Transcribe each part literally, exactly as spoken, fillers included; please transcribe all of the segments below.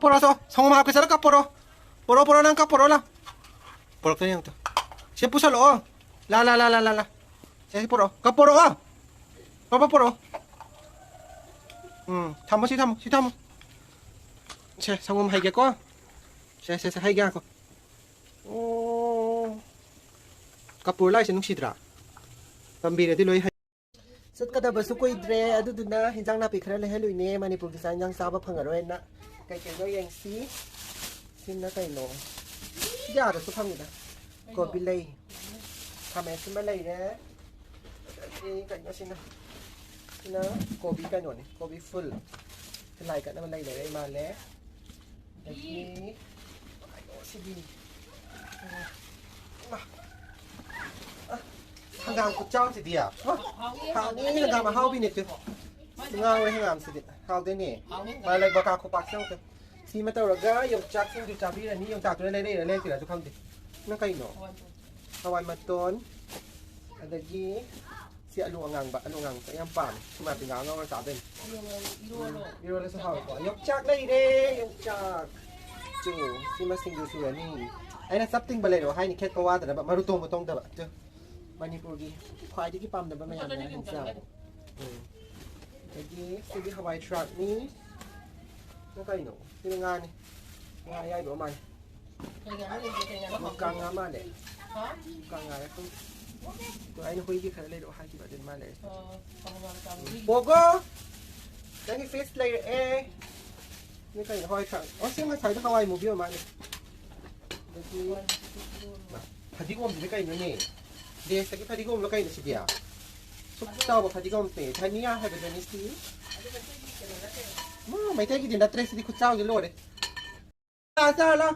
ꯄꯣꯔꯛꯑꯣ, ꯁꯪꯒꯣꯝ ꯍꯥꯞꯀꯦ ꯆꯠꯂꯣ, ꯀꯞ ꯄꯣꯔꯛꯑꯣ꯫ ꯄꯣꯔꯛꯑꯣ, ꯄꯣꯔꯛꯑꯣ, ꯅꯪ ꯀꯞ ꯄꯣꯔꯛꯑꯣ, ꯂꯥ꯫ ꯄꯣꯔꯛꯇꯣꯏꯅꯦ ꯑꯝꯇ꯫ ꯁꯦ ꯄꯨꯁꯜꯂꯛꯑꯣ꯫ ꯂꯥ, ꯂꯥ, ꯂꯥ꯫ ꯁꯦ, ꯁꯤ ꯄꯣꯔꯛꯑꯣ꯫ ꯀꯞ ꯄꯣꯔꯛꯑꯣ꯫ ꯄꯞ ꯄꯞ ꯄꯣꯔꯛꯑꯣ꯫ ꯎꯝ, ꯊꯝꯃꯣ, ꯁꯤ ꯊꯝꯃꯣ, ꯁꯤ ꯊꯝꯃꯣ꯫ ꯁꯦ, ꯁꯪꯒꯣꯝ ꯍꯩꯒꯦꯀꯣ꯫ ꯁꯦ, ꯁꯦ, ꯁꯦ, ꯍꯩꯒꯦ ꯉꯥꯏꯈꯣ꯫ ꯑꯣ꯫ ꯀꯞ ꯄꯨꯔ ꯂꯥꯛꯏꯁꯦ ꯅꯨꯡꯁꯤꯗ꯭ꯔꯥ? ꯇꯝꯕꯤꯔꯗꯤ ꯂꯣꯏ ꯍꯩ꯫ ꯆꯠꯀꯗꯕꯁꯨ ꯀꯨꯏꯗ꯭ꯔꯦ, ꯑꯗꯨꯗꯨꯅ ꯍꯤꯟꯖꯥꯡ ꯅꯥꯄꯤ ꯈꯔ ꯂꯩꯍꯜꯂꯨꯏꯅꯦ, ꯃꯅꯤꯄꯨꯔꯒꯤ ꯆꯥꯛ ꯍꯤꯟꯖꯥꯡ ꯆꯥꯕ ꯐꯪꯉꯔꯣꯏꯅ꯫ ꯀꯩꯀꯩꯅꯣ ꯌꯦꯡꯁꯤ꯫ ꯁꯤꯅ ꯀꯩꯅꯣ? ꯁꯤꯗꯤ ꯑꯥꯗꯁꯨ ꯐꯪꯉꯤꯗ꯫ ꯀꯣꯕꯤ ꯂꯩ꯫ ꯈꯥꯃꯦꯟ ꯑꯁꯤꯟꯕ ꯂꯩꯔꯦ꯫ ꯑꯗꯒꯤ ꯀꯩꯅꯣ ꯁꯤꯅ? ꯁꯤꯅ ꯀꯣꯕꯤ ꯀꯩꯅꯣꯅꯤ, ꯀꯣꯕꯤ ꯐꯨꯜ꯫ ꯁꯤ ꯂꯥꯏ ꯀꯠꯅꯕ ꯂꯩ ꯂꯩꯔꯦ ꯃꯥꯜꯂꯦ꯫ ꯑꯗꯒꯤ ꯀꯩꯅꯣ ꯁꯤꯗꯤ? ꯏꯃꯥ꯫ ꯑ, ꯍꯪꯒꯥꯝ ꯈꯨꯠꯆꯥꯎꯁꯤꯗꯤ꯫ ꯑ, ꯍꯥꯎꯅꯤ, ꯍꯪꯒꯥꯝ ꯑꯍꯥꯎꯕꯤꯅꯦ ꯇꯨ꯫ ꯉꯥꯎꯔꯦ ꯍꯪꯒꯥꯝꯁꯤꯗꯤ꯫ ꯍꯥꯎꯗꯣꯏꯅꯦ꯫ ꯃꯥ ꯂꯩ ꯕꯀꯥ ꯈꯨꯄꯥꯛꯁꯦ ꯑꯃꯨꯛꯇ꯫ ꯁꯤꯃ ꯇꯧꯔꯒ ꯌꯣꯡꯆꯥꯛ ꯁꯤꯡꯖꯨ ꯆꯥꯕꯤꯔꯅꯤ꯫ ꯌꯣꯡꯆꯥꯛꯇꯨꯅ ꯂꯩꯔ ꯂꯩꯔ ꯂꯩꯔꯛꯇꯣꯏꯔꯥꯁꯨ ꯈꯪꯗꯦ꯫ ꯅꯪ ꯀꯩꯅꯣ? ꯍꯋꯥꯏ ꯃꯇꯣꯟ꯫ ꯑꯗꯒꯤ ꯁꯤ ꯑꯂꯨ ꯑꯉꯥꯡꯕ, ꯑꯂꯨ ꯑꯉꯥꯡꯕ ꯌꯥꯝ ꯄꯥꯝꯃꯦ꯫ ꯊꯨꯝꯌꯥꯛꯄꯤ ꯉꯥ ꯉꯧꯔ ꯆꯥꯗꯣꯏꯅꯤ꯫ ꯏꯔꯣꯜꯂꯣ, ꯏꯔꯣꯜꯂꯣ꯫ ꯏꯔꯣꯜꯂꯁꯨ ꯍꯥꯎꯋꯦꯀꯣ꯫ ꯌꯣꯡꯆꯥꯛ ꯂꯩꯔꯦ, ꯌꯣꯡꯆꯥꯛ꯫ ꯆꯨ, ꯁꯤꯃ ꯁꯤꯡꯖꯨ ꯁꯨꯔꯅꯤ꯫ ꯑꯩꯅ ꯆꯞ ꯇꯤꯡꯕ ꯂꯩꯔꯛꯑꯣ ꯍꯥꯏꯅꯤ, ꯈꯦꯠꯄ ꯋꯥꯗꯅꯕ, ꯃꯔꯨ ꯇꯣꯡꯕ ꯇꯣꯡꯗꯕ꯫ ꯆꯨ, ꯃꯅꯤꯄꯨꯔꯒꯤ ꯈ꯭ꯋꯥꯏꯗꯒꯤ ꯄꯥꯝꯅꯕ ꯃꯌꯥꯝꯅ ꯍꯤꯟꯖꯥꯡ꯫ ꯎꯝ꯫ ꯑꯗꯒꯤ ꯁꯤꯗꯤ ꯍꯋꯥꯏ ꯊ꯭ꯔꯥꯛꯅꯤ꯫ ꯅꯪ ꯀꯩꯅꯣ? ꯁꯤꯗꯤ ꯉꯥꯅꯤ꯫ ꯉꯥ ꯑꯌꯥꯏꯕ ꯃꯥꯜꯂꯦ꯫ ꯀꯩ ꯉꯥꯅꯣ ꯂꯩꯒꯦ? ꯀꯩ ꯉꯥꯅꯣ ꯃꯨꯀꯥ ꯍꯥꯎꯒꯦ? ꯉꯥ ꯃꯥꯜꯂꯦ꯫ ꯍꯥ? ꯃꯨꯀꯥ ꯉꯥꯔ ꯈꯪꯗꯦ꯫ ꯑꯗꯣ ꯑꯩꯅ ꯍꯨꯏꯒꯤ ꯈꯔ ꯂꯩꯔꯛꯑꯣ ꯍꯥꯏꯈꯤꯕ, ꯑꯗꯨꯅ ꯃꯥ ꯂꯩꯔꯛꯑꯦ꯫ ꯑꯣ, ꯀꯥꯡꯉꯧ ꯉꯥ ꯆꯥꯕꯒꯤ꯫ ꯄꯣꯒꯣ! ꯅꯪꯒꯤ ꯐꯤꯁ ꯂꯩꯔꯛꯑꯦ꯫ ꯅꯪ ꯀꯩꯅꯣ ꯍꯋꯥꯏ ꯊ꯭ꯔꯥꯛ? ꯑꯣ, ꯁꯤ ꯉꯁꯥꯏꯗꯣ ꯍꯋꯥꯏ ꯃꯨꯕꯤ ꯑꯣꯏ ꯃꯥꯜꯂꯦ꯫ ꯑꯗꯒꯤ ꯐꯗꯤꯒꯣꯝꯁꯤꯗꯤ ꯀꯩꯅꯣꯅꯦ? ꯗꯦꯁꯇꯒꯤ ꯐꯗꯤꯒꯣꯝꯂꯣ ꯀꯩꯅꯣ ꯁꯤꯗꯤ? ꯁꯨꯛ ꯆꯥꯎꯕ ꯐꯗꯤꯒꯣꯝꯁꯦ꯫ ꯙꯅꯤꯌꯥ ꯍꯥꯏꯕꯗꯨꯅꯤ ꯁꯤ꯫ ꯃꯥ, ꯃꯩꯇꯩꯒꯤꯗꯤ ꯅꯠꯇ꯭ꯔꯦ ꯁꯤꯗꯤ, ꯈꯨꯠꯆꯥꯎꯁꯦ ꯂꯣꯏꯔꯦ꯫ ꯆꯥ ꯆꯥꯔꯣ ꯂꯥꯎ꯫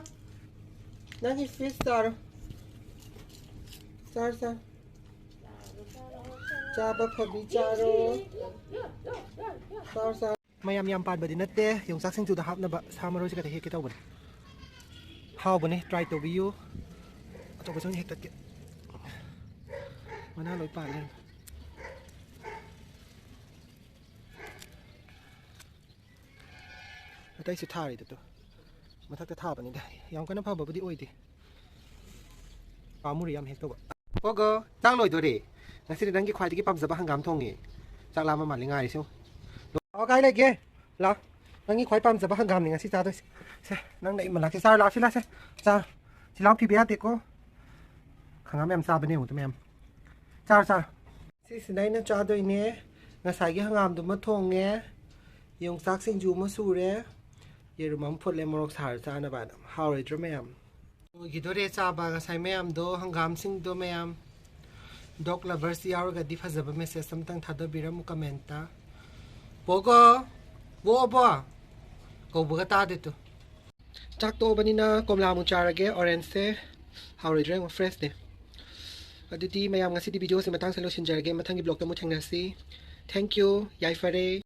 ꯅꯪꯒꯤ ꯐꯤꯁ ꯆꯥꯔꯣ꯫ ꯆꯥꯔꯣ, ꯆꯥꯔꯣ꯫ ꯆꯥꯕ ꯐꯕꯤ ꯆꯥꯔꯣ꯫ ꯆꯥꯔꯣ, ꯆꯥꯔꯣ꯫ ꯃꯌꯥꯝ ꯌꯥꯝ ꯄꯥꯟꯕꯗꯤ ꯅꯠꯇꯦ, ꯌꯣꯡꯆꯥꯛ ꯁꯤꯡꯖꯨꯗ ꯍꯥꯞꯅꯕ ꯁꯥ ꯃꯔꯣꯏꯁꯦ ꯈꯛꯇ ꯍꯦꯛꯀꯦ ꯇꯧꯕꯅꯦ꯫ ꯍꯥꯎꯕꯅꯦ, ꯇ꯭ꯔꯥꯏ ꯇꯧꯕꯤꯌꯨ꯫ ꯑꯇꯣꯞꯄꯁꯨ ꯍꯦꯛꯇꯠꯀꯦ꯫ ꯃꯅꯥ ꯂꯣꯏ ꯄꯥꯜꯂꯦ꯫ ꯑꯇꯩꯁꯨ ꯊꯥꯔꯤꯗꯨ ꯇꯨ꯫ ꯃꯊꯛꯇ ꯊꯥꯕꯅꯤꯗ꯫ ꯌꯥꯝ ꯀꯟꯅ ꯐꯕꯕꯨꯗꯤ ꯑꯣꯏꯗꯦ꯫ ꯄꯥꯝꯃꯨꯔꯦ ꯌꯥꯝ ꯍꯦꯛ ꯇꯧꯕ꯫ ꯑꯣꯒꯣ, ꯆꯥꯛ ꯂꯣꯏꯗꯣꯔꯦ꯫ ꯉꯁꯤꯗꯤ ꯅꯪꯒꯤ ꯈ꯭ꯋꯥꯏꯗꯒꯤ ꯄꯥꯝꯖꯕ ꯍꯪꯒꯥꯝ ꯊꯣꯡꯉꯦ꯫ ꯆꯥꯛ ꯂꯥꯝꯕ ꯃꯥꯜꯂꯦ ꯉꯥꯏꯔꯤꯁꯦ꯫ ꯑꯣ, ꯀꯥꯏ ꯂꯩꯒꯦ? ꯂꯥꯛ꯫ ꯅꯪꯒꯤ ꯈ꯭ꯋꯥꯏ ꯄꯥꯝꯖꯕ ꯍꯪꯒꯥꯝꯅꯤ ꯉꯁꯤ ꯆꯥꯗꯣꯏꯁꯦ꯫ ꯁꯦ, ꯅꯪꯅ ꯑꯩ ꯃꯅꯥꯛꯁꯦ ꯆꯥꯔ ꯂꯥꯛꯁꯤ ꯂꯥꯛꯁꯦ꯫ ꯆꯥ꯫ ꯆꯤꯜꯍꯥꯎ ꯊꯤꯕ ꯌꯥꯗꯦꯀꯣ꯫ ꯍꯪꯒꯥꯝ ꯌꯥꯝ ꯆꯥꯕꯅꯦ ꯌꯦꯡꯉꯨꯗ ꯃꯌꯥꯝ꯫ ꯆꯥꯔꯣ, ꯆꯥꯔꯣ꯫ ꯁꯤꯁꯤꯅ ꯑꯩꯅ ꯆꯥꯗꯣꯏꯅꯦ꯫ ꯉꯁꯥꯏꯒꯤ ꯍꯪꯒꯥꯝꯗꯨꯃ ꯊꯣꯡꯉꯦ꯫ ꯌꯣꯡꯆꯥꯛ ꯁꯤꯡꯖꯨ ꯑꯃ ꯁꯨꯔꯦ꯫ ꯌꯦꯔꯨꯝ ꯑꯃ ꯐꯨꯠꯂꯦ ꯃꯣꯔꯣꯛ ꯁꯥꯔ ꯆꯥꯅꯕ ꯍꯥꯏꯅ꯫ ꯍꯥꯎꯔꯣꯏꯗ꯭ꯔꯣ ꯃꯌꯥꯝ? ꯂꯣꯏꯈꯤꯗꯣꯔꯦ ꯆꯥꯕ ꯉꯁꯥꯏ ꯃꯌꯥꯝꯗꯣ, ꯍꯪꯒꯥꯝꯁꯤꯡꯗꯣ ꯃꯌꯥꯝ꯫ Dog lovers ꯌꯥꯎꯔꯒꯗꯤ ꯐꯖꯕ message ꯑꯝꯇꯪ ꯊꯥꯗꯕꯤꯔꯝꯃꯨ commentꯇ꯫ ꯕꯣꯒꯣ! ꯕꯣ, ꯕꯣ! ꯀꯧꯕꯒ ꯇꯥꯗꯦ ꯇꯨ꯫ ꯆꯥꯛ ꯇꯣꯛꯑꯕꯅꯤꯅ ꯀꯣꯝꯂꯥ ꯑꯃꯨꯛ ꯆꯥꯔꯒꯦ, orangeꯁꯦ꯫ ꯍꯥꯎꯔꯣꯏꯗ꯭ꯔꯥ ꯌꯦꯡꯉꯣ, freshꯅꯦ꯫ ꯑꯗꯨꯗꯤ ꯃꯌꯥꯝ ꯉꯁꯤꯗꯤ videoꯁꯦ ꯃꯇꯥꯡꯁꯦ ꯂꯣꯏꯁꯤꯟꯖꯔꯒꯦ, ꯃꯊꯪꯒꯤ vlogꯇ ꯑꯃꯨꯛ ꯊꯦꯡꯅꯁꯤ꯫ Thank you, ꯌꯥꯏꯐꯔꯦ꯫